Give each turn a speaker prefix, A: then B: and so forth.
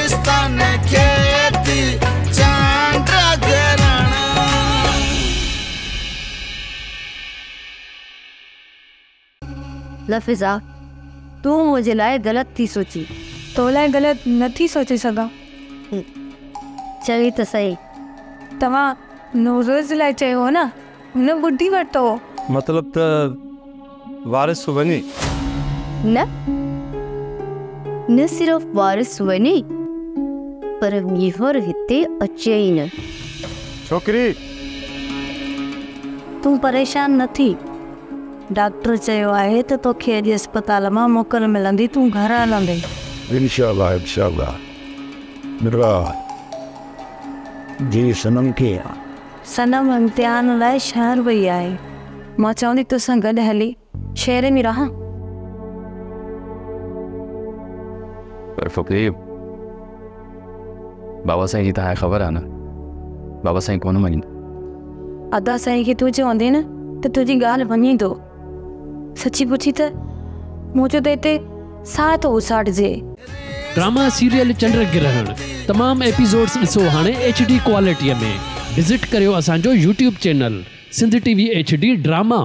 A: پاڪستان کي ٿي چنڊ گرهڻ.
B: لفظا، تون منهنجي لاء غلط ٿي سوچين.
C: تو لاء غلط نه ٿي سوچي سگهان.
B: چوين ته سهي.
C: توهان نوروز لاء چيو هو نه، هن ٻڌي ورتو هو.
D: مطلب ته وارث وڃي.
B: نه، نه صرف وارث وڃي پر ٻيهر هتي اچي ئي نه.
D: ڇوڪري!
E: تون پريشان نه ٿي. ڊاڪٽر چيو آهي ته توکي اڄ اسپتال مان موڪل ملندي، تون گهر هلندين.
F: انشاء الله انشاء الله مرا جي صنم ڪيئن آ؟
E: صنم امتحان لاء شهر وئي آهي.
C: مان چوندي توسان گڏ هلي شهر ۾ رهان.
G: پر فقير بابا سائين جي توهان کي خبر آ نه، بابا سائين ڪونه مڃيندو.
C: ادا سائين کي تون چوندين نه ته تنهنجي ڳالهه مڃيندو. سچي پڇين ته منهنجو ته هتي ساهه ٿو اساٽجي.
H: ڊراما سيريل چنڊ گرهڻ تمام ايپيسوڊس ڏسو هاڻي ايڇ ڊي ڪوالٽي ۾ وزٽ ڪريو اسان جو YouTube channel Sindh T V H D drama.